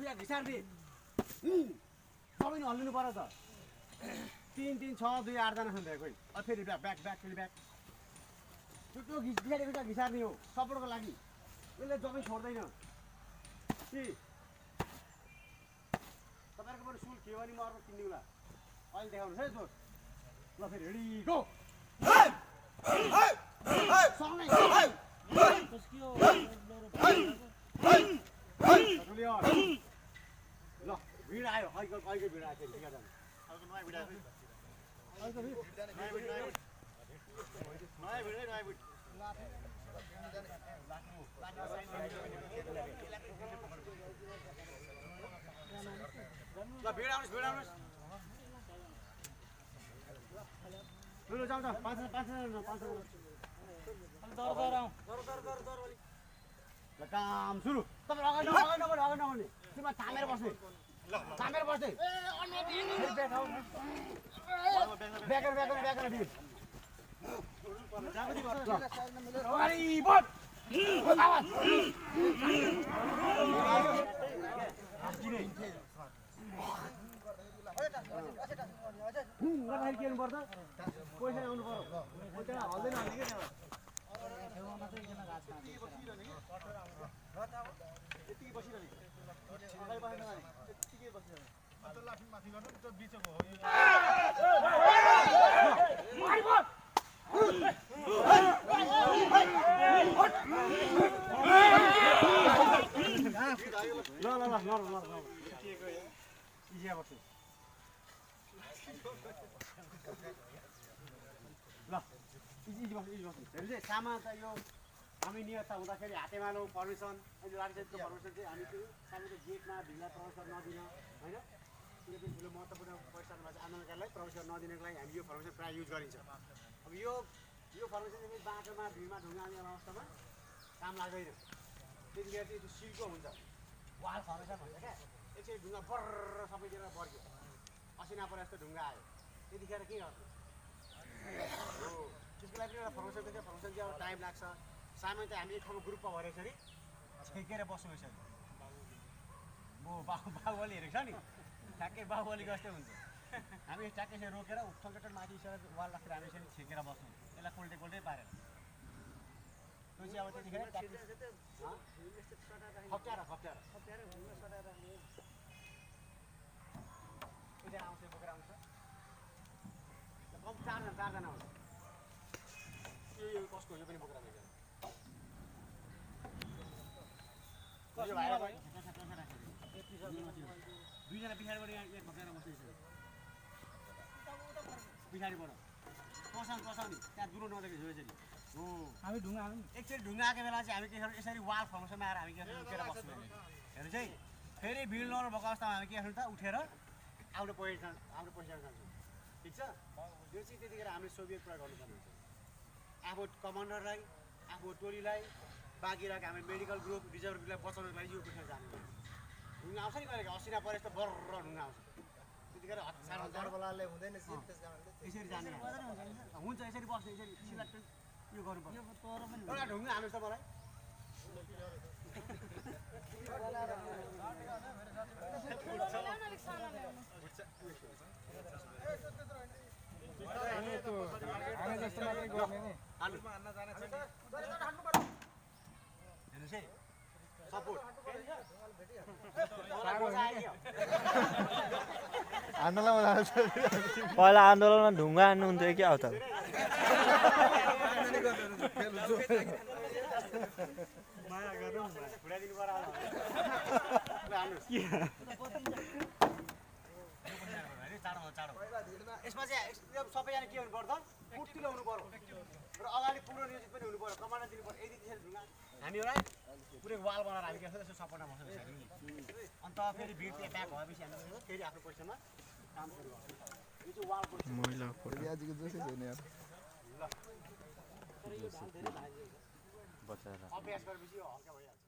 खुया घिसार they सबै नि हल्लिनु पर्यो त 3 3 6 2 8 जना छन् कोही फेरि ब्याक ब्याक ब्याक फेरि ब्याक त्यो घिसारेको घिसार्ने हो सपोर्टको लागि यसले जमै छोड्दैन कि तपाईहरुको पनि सुल के हो नि म अर्को किन्दिउला अहिले देखाउनुस् है जोस ल फेरि रेडी गो सँगै त्यसको ल भिड आयो अहिले भिड आयो फेरि अर्को नयाँ भिड आयो अर्को भिड नयाँ भिड नयाँ भिड ल भिड आउनुहोस् ल जाउँ त 5 ल काम सुरु तपाईँ अगाडि नगर्ने तिमीमा थामेर बस्ने ब्याकर दिल अगाडि बढ आवाज गर्दाखेरि के गर्नुपर्छ पैसा आउनु पर्यो त्यहाँ हल्दैन हाल्ने क्या यतिकै बसिरहने अगाडि बसेन यतिकै बसिरहने अन्त लाफिङ माथि गर्नु त्यो बिचको हो सामा त यो हामी नियतता हुँदाखेरि हातेमालो पर्मिसन अहिले लागिसकेको पर्मिसन चाहिँ हामी त्यो सामाको गेटमा भिडलाई प्रवेश गर्न नदिन होइन त्यो पनि ठुलो महत्त्वपूर्ण परिषदमा चाहिँ आन्दोलनकारीलाई प्रवेश गर्न नदिनको लागि हामी यो फर्मेसन प्रायः युज गरिन्छ अब यो फर्मेसन चाहिँ बाटोमा भिडमा ढुङ्गा आउने अवस्थामा काम लाग्दैन त्यतिखेर चाहिँ त्यो सिलको हुन्छ वाल फर्मेसन भन्छ क्या एकचोटि ढुङ्गा बर्र सबैतिर बर्क्यो असिना परे जस्तो ढुङ्गा आयो त्यतिखेर के गर्नु हो त्यसको लागि एउटा फर्मेसन चाहिँ अब टाइम लाग्छ सामान्य चाहिँ हामी एक ठाउँमा ग्रुपमा भएर यसरी छेकेर बस्नु यसरी बाहुबली हेरेको छ नि ठ्याक्कै बाहुबली जस्तै हुन्छ हामी ठ्याक्कै यसरी रोकेर ठोकेर माथि यसरी वाल राखेर हामी यसरी छेकेर बस्छौँ यसलाई कोल्टे पारेर त्यो चाहिँ अब त्यतिखेर खप्ट्याएर आउँछ बोकेर आउँछ कम चारजना आउँछ यो कसको यो पनि बोकेर आउँछ दुईजना पछाडिबाट यहाँ एक भकेर बस्दैछ पछाडिबाट पसाउने त्यहाँ दुरो नदेखेको छ यसरी हो हामी ढुङ्गा एकचोटि ढुङ्गा आएको बेला चाहिँ हामी के गर्छौँ यसरी वाल फर्मेसनमा आएर हामी के गर्छौँ उठेर बस्छौँ हेर्नु चाहिँ फेरि भिड नहुनु भएको अवस्थामा हामी के गर्छौँ त उठेर आफ्नो पोजिसन जान्छौँ ठिक छ यो चाहिँ त्यतिखेर हामीले सोभियत प्रयोग गर्नुपर्ने हुन्छ आफू कमान्डरलाई आफू टोलीलाई बाँकी रहेको हामी मेडिकल ग्रुप रिजर्भ ग्रुपलाई बचाउनको लागि यो उठेर जानु ढुङ्गा आउँछ नि कहिले असिना परे जस्तो बर्र ढुङ्गा आउँछ त्यतिखेर यसरी जाने हुन्छ यसरी बस्ने यसरी सिलेक्ट यो गर्नुपर्छ एउटा ढुङ्गा हाल्नुहोस् त मलाई हेर्नुहोस् है सपोर्ट पहिला आन्दोलनमा ढुङ्गा हान्नुहुन्थ्यो क्या हो त यसमा चाहिँ सबैजना के हुनु पर्छ फुर्ती ल्याउनु पर्यो र अगाडि पुरो नियोजित पनि हुनु पर्यो कमान्डर दिनु पर्यो यदि त्यसरी ढुङ्गा हामीलाई पुरै वाल बनाएर हामी के गर्छौँ यसो सपोर्टमा बस्छौँ अन्त फेरि भिड चाहिँ ब्याक भएपछि हामी फेरि आफ्नो पोजिसनमा काम सुरु गर्छौँ यो चाहिँ वालको अभ्यास गरेपछि यो हल्का भइहाल्छ